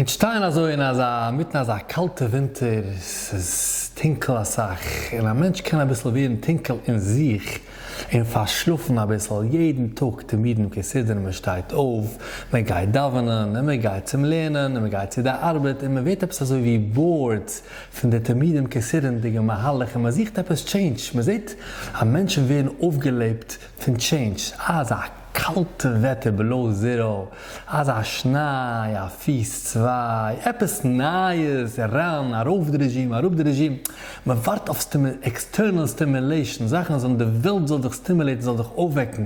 אונז שטייען אזוי אין אזא מיטן אזא קאלטע ווינטער, ס'איז טונקל אסאך, און א מענטש קען אביסל ווערן טונקל אין זיך און פארשלאפן אביסל, יעדן טאג תמידים כסדרן מען שטייט אויף, מען גייט דאווענען, און מען גייט צום לערנען, און מען גייט צו די ארבעט, און מען ווערט עפעס אזוי ווי bored פון די תמידים כסדרן'דיגע מהלך און מען זוכט עפעס change, מען זעט אז מענטשן ווערן אויפגעלעבט פון change, אזא קאלטע וועטער below zero, אזא שניי, א פיס צוויי, עפעס נייעס, אריין, ארויף די רעזשים, אראפ די רעזשים, מען ווארט אויף external stimulation, זאכן זאלן, די וועלט זאל דיך stimulate ן, זאל דיך אויפוועקן,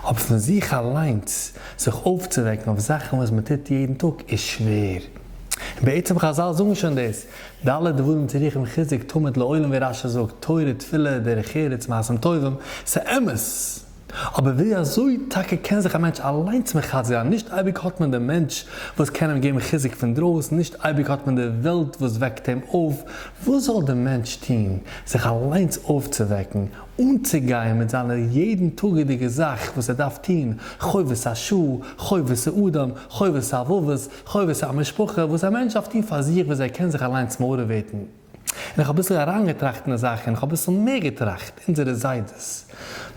אבער פון זיך אליינס זיך אויפצווועקן אויף זאכן וואס מען טוט יעדן טאג איז שווער. און בעצם חזל זאגן שוין דאס, ד' דברים צריכים חיזוק תמיד לעולם ווי רשי זאגט, תורה, תפילה, דרך ארץ, מעשים טובים, ס'אמת! אבער ווי אזוי טאקע קען זיך א מענטש אליינס מחזק זיין, נישט אייביג האט מען דעם מענטש וואס קען אים געבן חיזוק פון דרויסן, נישט אייביג האט מען די וועלט וואס וועקט אים אויף, וואס זאל דער מענטש טון זיך אליינס אויפצווועקן, אנצוגיין מיט זיינע יעדן טאגעדיגע זאך וואס ער דארף טון, חובת השעה, חובת האדם, חובת הלבבות, חובת המשפחה, וואס א מענטש דארף טון פאר זיך וואס ער קען זיך אליינס motivate ן. און איך האב אביסל אריינגעטראכט אין די זאך און איך האב אביסל מער געטראכט, אונזערע זיידעס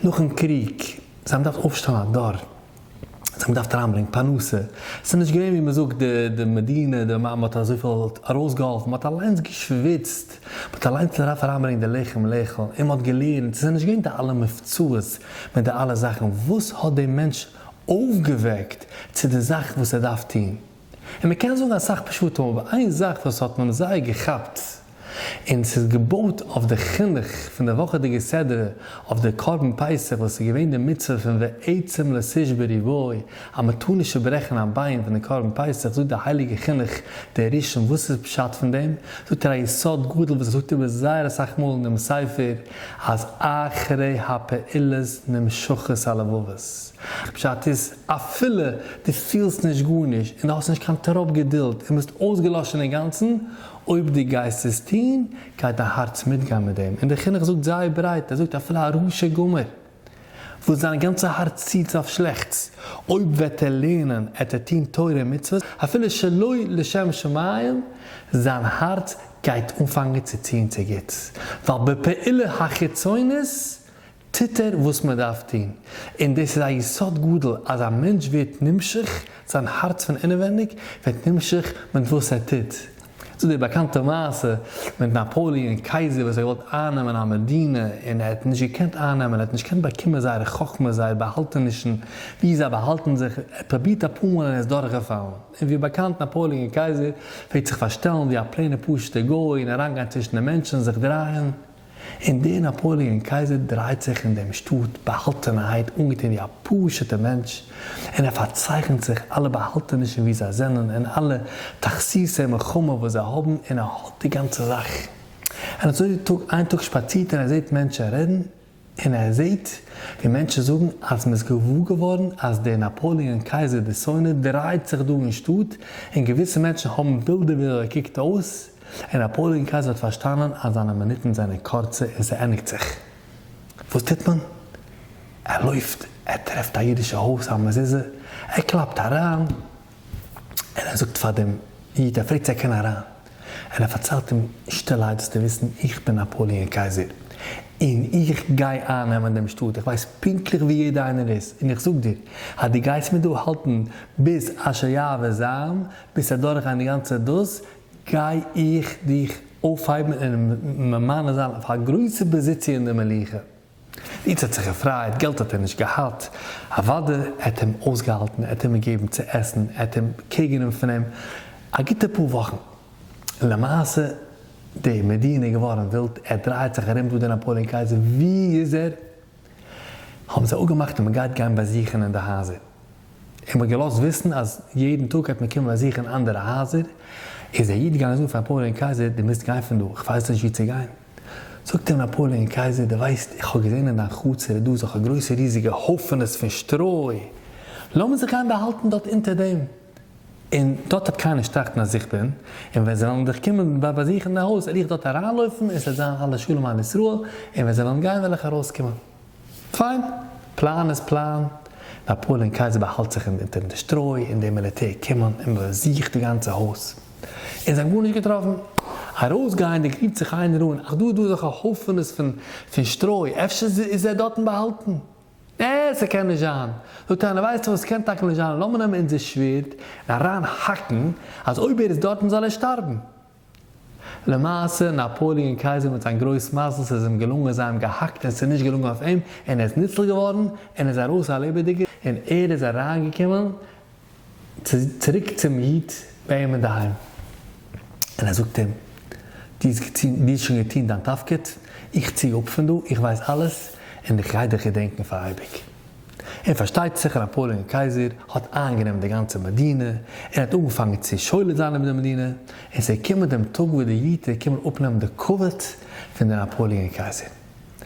נאכן קריג, זיי האבן געדארפט אויפשטעלן א דור, זיי האבן געדארפט אריינברענגן פרנסה, ס'איז נישט געווען ווי מ'זאגט די די מדינה, די מען האט אזויפיל ארויסגעהאלפן, מ'האט אליינס געשוויצט, מ'האט אליינס געדארפט אריינברענגן די לחם לאכול, און מ'האט געלערנט, ס'איז נישט געווען די אלע מבצעות מיט די אלע זאכן, וואס האט דעם מענטש אויפגעוועקט צו די זאך וואס ער דארף טון? און מען קען זאגן אסאך פשטים אבער איין זאך וואס האט מען זייער געכאפט און ס'איז געבויט אויף די חינוך פון די וואכעדיגע סדרה אויף די קרבן פסח וואס איז געווען די מצוה פון ועצם לא תשברו בו אז מען טאר נישט צוברעכן א ביין פון די קרבן פסח זאגט די הייליגע חינוך דער ראשון וואס איז פשט פון דעם זאגט ער א יסוד גדול וואס ער זאגט איבער זייער אסאך מאל אין דעם ספר אז אחרי הפעולות נמשכות הלבבות פשט איז אפילו דו פילסט נישט גארנישט און דו האסט נישט קיין טראפ געדולד און ביסט אויסגעלאשן אינגאנצן, אויב דו גייסט עס טון, גייט דיין הארץ מיטגיין מיט דעם. און דער חינוך זאגט זייער ברייט, ער זאגט אפילו א רשע גמור, וואס זיין גאנצע הארץ ציט אויף שלעכטס, אויב וועט ער לערנען, עט ער טון תורה און מצוות, אפילו שלא לשם שמים, זיין הארץ גייט אנפאנגען צו ציען צו גוטס, ווייל בפעולה החיצונית טוט ער וואס מען דארף טון, און דאס איז א יסוד גדול אז א מענטש ווערט נמשך, זיין הארץ פון אינעווענדיג ווערט נמשך מיט וואס ער טוט. ס'איז דא די באקאנטע מעשה מיט נאפאליען קייזער וואס האט געוואלט אייננעמען א מדינה און ער האט נישט געקענט אייננעמען, ער האט נישט געקענט באקומען זייערע חכמות, זייער באהאלטענישן, ווי זיי באהאלטן זיך, ער האט פרובירט אפאר מאל און ער איז דורכגעפאלן. און ווי באקאנט נאפאליען קייזער פלעגט זיך פארשטעלן ווי א plain ע פשוט'ער גוי און אריינגיין צווישן די מענטשן זיך דרייען, און דער נאפאליען קייזער דרייט זיך אין דעם שטאט באהאלטענערהייט אנגעטון ווי א פשוט'ער מענטש, און ער פארצייכנט זיך אלע באהאלטענישן וואו זיי זענען און אלע תכסיסי מלחמה וואס זיי האבן און ער האט די גאנצע זאך. און אזוי טאג איין טאג שפאצירט ער און ער זעט מענטשן רעדן, און ער זעט ווי מענטשן זאגן אז מ'איז געוואר געווארן אז דער נאפאליען קייזער דער שונא דרייט זיך דא אין שטאט, און געוויסע מענטשן האבן בילדער ווי אזוי ער קוקט אויס, און נאפאליען קייזער האט פארשטאנען אז זיינע מינוטן זענען קורצע און ס'ענדיגט זיך. וואס טוט מען? ער לויפט, ער טרעפט א אידישע הויז א מזוזה, ער קלאפט אריין, און ער זאגט פאר דעם איד, ער פרעגט צו ער קען אריין, און ער פארציילט אים שטילערהייט זאלסטו וויסן איך בין נאפאליען קייזער, און איך גיי אייננעמען דעם שטאט, איך ווייס פונקטליך ווי יעדער איינער איז, און איך זאג דיר אז דו גייסט מיר דא האלטן ביז אשר יעבור זעם, ביז ס'וועט דורכגיין די גאנצע דאס, גיי איך דיך אויפהייבן און ממנה זיין אויף א גרויסע פאזיציע אין די מלוכה. די איד האט זיך געפרייט, געלט האט ער נישט געהאט, אוודאי, ער האט אים אויסגעהאלטן, ער האט אים געגעבן צו עסן, ער האט אים קעגענומען פון אים א גוטע פאר וואכן. למעשה די מדינה איז געווארן ווילד, ער דרייט זיך ארום דא דער נאפאליען קייזער, ווי איז ער? האבן זיי אפגעמאכט אז מען גייט גיין באזוכן אין די הייזער, און מען האט געלאזט וויסן אז יעדן טאג גייט מען קומען באזוכן אנדערע הייזער, איז דער איד געגאנגען זאגן פאר נאפאליען קייזער, דו מוזט גיין פון דא, איך ווייס נישט וואו צו גיין. זאגט אים נאפאליען קייזער, דו ווייסט, איך האב געזען אין דיין חצר איז דא אזעלכע גרויסע ריזיגע הויפענעס פון שטרוי, לאמיר זיך גיין באהאלטן דארט אונטער דעם, און דארט וועט קיינער נישט טראכטן אז איך בין, און ווען זיי וועלן דיך קומען באזוכן אין די הויז, וועל איך דארט אריינלויפן און ס'וועט זיין אלע שלום על ישראל, און ווען זיי וועלן גיין וועל איך ארויסקומען. פיין, פלאן איז פלאן. נאפאלעאן קייזער באהאלט זיך אונטערן די שטרוי און די מיליטער קומען און מ'זוכט די גאנצע הויז און זיי האבן גארנישט געטראפן. ארויסגייענדיג רופט זיך איינער אן, אך דא איז דא אזעלכע הויפענעס פון פון שטרוי, אפשר איז ער דארטן באהאלטן? נע, ס'קען נישט זיין. זאגט איינער, ווייסטו וואס, ס'קען טאקע נישט זיין, לאמיר נעמען אונזער שווערד און אריין האקן אז אויב ער איז דארטן זאל ער שטארבן. למעשה, נאפאליען קייזער מיט זיין גרויס מזל ס'איז אים געלונגען זיי האבן געהאקט און ס'איז נישט געלונגען אויף אים און ער איז ניצל געווארן און איז ארויס א לעבעדיגער און ער איז אריינגעקומען צוריק צום איד ביי אים אינדערהיים און ער זאגט אים דו האסט דו האסט שוין געטון דיין תפקיד איך צי אפ פון דא איך ווייס אלעס און איך גיי דיך געדענקן פאר אייביג. און פארשטייט זיך נאפאליאן קייזער האט איינגענומען די גאנצע מדינה, און האט אנגעפאנגען צו שולט זיין איבער די מדינה, און ס'איז געקומען דעם טאג וואס די איד איז געקומען אפנעמען די כבוד פון די נאפאליאן קייזער.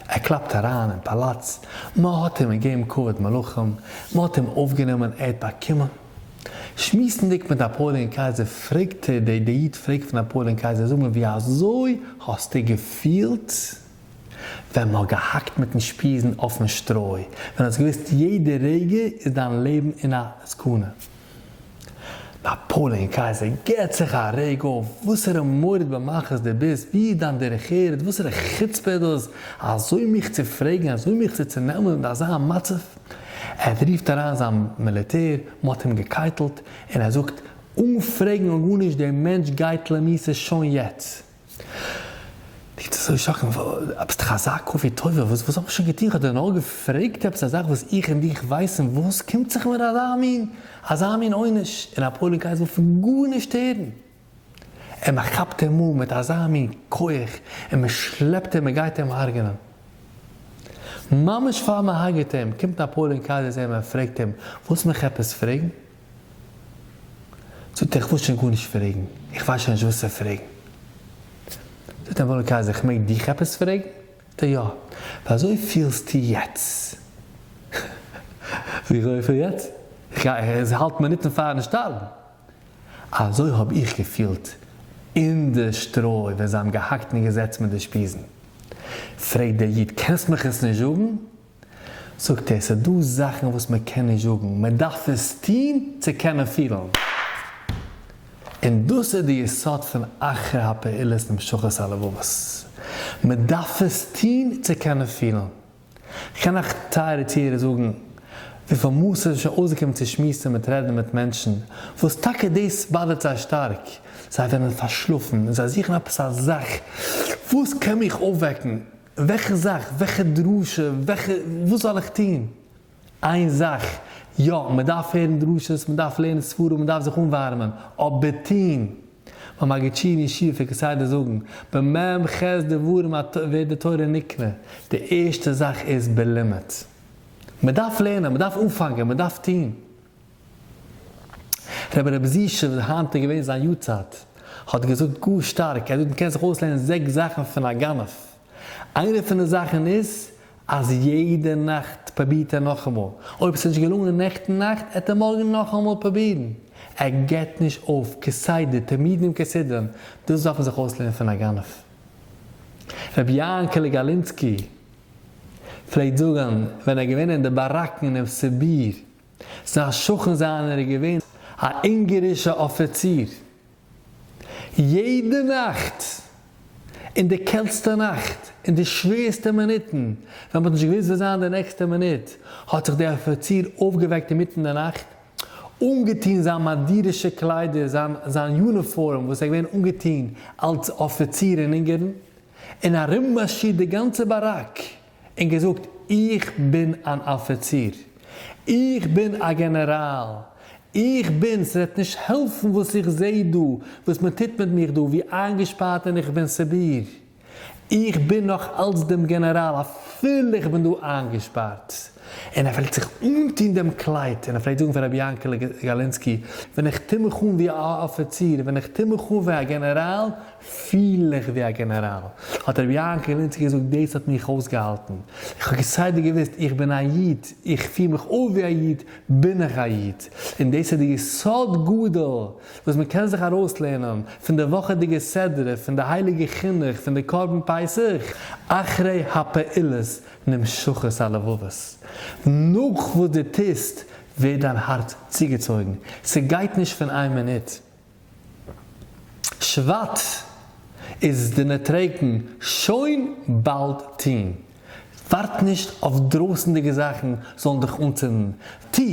ער קלאפט אריין אין פאלאץ, מען האט אים געגעבן כבוד מלכים, מען האט אים אויפגענומען, ער האט באקומען. שמועסנדיג מיט נאפאליאן קייזער פרעגט ער, די איד פרעגט פון נאפאליאן קייזער, זאג מיר ווי אזוי האסטו געפילט ווען מ'האט געהאקט מיטן שפיזן אויפן שטרוי, ווען האסט געוואוסט יעדע רגע איז דיין לעבן אין א סכנה. נאפאלעאן קייזער געט זיך א רעג אויף, וואסערע מורד במלכות דו ביסט, ווי איז דיין דרך ארץ, וואסערע חוצפה איז דאס אזוי מיך צו פרעגן, אזוי מיך צו צונעמען אין אזא מצב. ער רופט אריין זיין מיליטער, מ'האט אים געקייטלט, און ער זאגט, אן פרעגן אן גארנישט, דער מענטש גייט למיתה שוין יעצט. די אזוי שאקינג, ביסט דאך אזא כפוי טובה, וואס וואס האב איך שוין געטון, כ'האב דיר נאר געפרעגט עפעס א זאך וואס איך און דיך ווייסן, וואס קומט זיך מיר אזא מין אזא מין עונש, און נאפאליאן קייזער וויל פון גארנישט הערן, און מען כאפט אים אן מיט אזא מין כח, און מען שלעפט אים מען גייט אים הרג'נען, ממש פאר מען הרג'עט אים, קומט נאפאליאן קייזער צו אים און פרעגט אים, ווילסט מיך עפעס פרעגן? זאגט ער, איך וויל שוין גארנישט פרעגן, איך ווייס שוין נישט וואס צו פרעגן. זאגט אים וואלער קייזער, איך מעג דיך עפעס פרעגן? זאגט ער, יא. ווי אזוי פילסטו יעצט? זאג איך, ווי פיל יעצט? איך גיי, עס האלט מינוטן פארן שטארבן. אזוי האב איך געפילט אין די שטרוי ווען זיי האבן געהאקט און געזעצט מיט די שפיזן. פרעגט דער איד, קענסט מיך עס נישט זאגן? זאגט ער, ס'דא זאכן וואס מען קען נישט זאגן, מען דארף עס טון צו קענען פילן. און דאס איז די יסוד פון אחרי הפעולות נמשכות הלבבות. מען דארף עס טון צו קענען פילן. כ'קען אייך טייערע צוהערער זאגן וויפיל מאל ס'איז שוין אויסגעקומען צו שמועסן מיט רעדן מיט מענטשן וואס טאקע דאס באדערט זיי שטארק, זיי זענען פארשלאפן און זיי זוכן עפעס א זאך וואס קען מיך אויפוועקן, וועלכע זאך? וועלכע דרשה? וועלכע וואס זאל איך טון? איין זאך, יא, מען דארף הערן דרשות, מען דארף לערנען ספרים, מען דארף זיך אנווארעמען, אבער טון! מיין מגיד שיעור אין ישיבה פלעגט כסדר זאגן, במ ח דברים ווערט די תורה נקנה, די ערשטע זאך איז בלימוד. מען דארף לערנען, מען דארף אנפאנגען, מען דארף טון. רבי ר' זישע וואס היינט איז געווען זיין יארצייט האט געזאגט גאר שטארק, ער זאגט מ'קען זיך אויסלערנען זעקס זאכן פון א גנב, איינע פון די זאכן איז אז יעדע נאכט פרובירט ער נאכאמאל, אויב עס איז נישט געלונגען נעכטן נאכט עט ער מארגן נאכאמאל פרובירן, ער געבט נישט אויף, כסדר, תמידים כסדרן, דאס דארף מען זיך אויסלערנען פון א גנב. רבי יענקעלע גאלינסקי פלעגט זאגן ווען ער איז געווען אין די באראקן אין סיביר, זיין שכן זיינער איז געווען א אונגערישע אפיציר. יעדע נאכט, אין די קעלטסטע נאכט, אין די שווערסטע מינוטן, ווען מ'האט נישט געוואוסט וואס זיין די נעקסטע מינוט, האט זיך דער אפיציר אויפגעוועקט אינמיטן די נאכט, אנגעטון זיין מאנדירישע קליידער, זיין זיין יוניפארם וואס ער איז געווען אנגעטון אלס אפיציר אין אונגערן, און ארוממארשירט די גאנצע באראק, און געזאגט, איך בין אן אפיציר! איך בין א גענעראל! איך בין! ס'וועט נישט העלפן וואס איך זע דא, וואס מען טוט מיט מיך דא, ווי איינגעשפארט און איך בין סיביר! איך בין נאך אלץ דעם גענעראל אפילו איך בין דא איינגעשפארט! און ער פלעגט זיך אנטון דעם קלייד, און ער פלעגט זאגן פאר רבי יענקעלע גאלינסקי, ווען איך טו מיך אן ווי א אפיציר, ווען איך טו מיך אן ווי א גענעראל, פיל איך ווי א גענעראל. האט רבי יענקל גאלינסקי געזאגט, דאס האט מיך אויסגעהאלטן. איך האב כסדר געוואוסט, איך בין א איד, איך פיר מיך אויף ווי א איד, בין איך א איד. און דאס איז די יסוד גדול וואס מען קען זיך ארויסלערנען פון די וואכעדיגע סדרה, פון די הייליגע חינוך, פון די קרבן פסח, אחרי הפעולות נמשכות הלבבות. נאך וואס דו טוסט ווערט דיין הארץ צוגעצויגן, ס'גייט נישט פון איין מינוט. שבט איז די נוטריקון שוין באלד טון. ווארט נישט אויף דרויסנדיגע זאכן זאלן דיך אנצינדן. טו!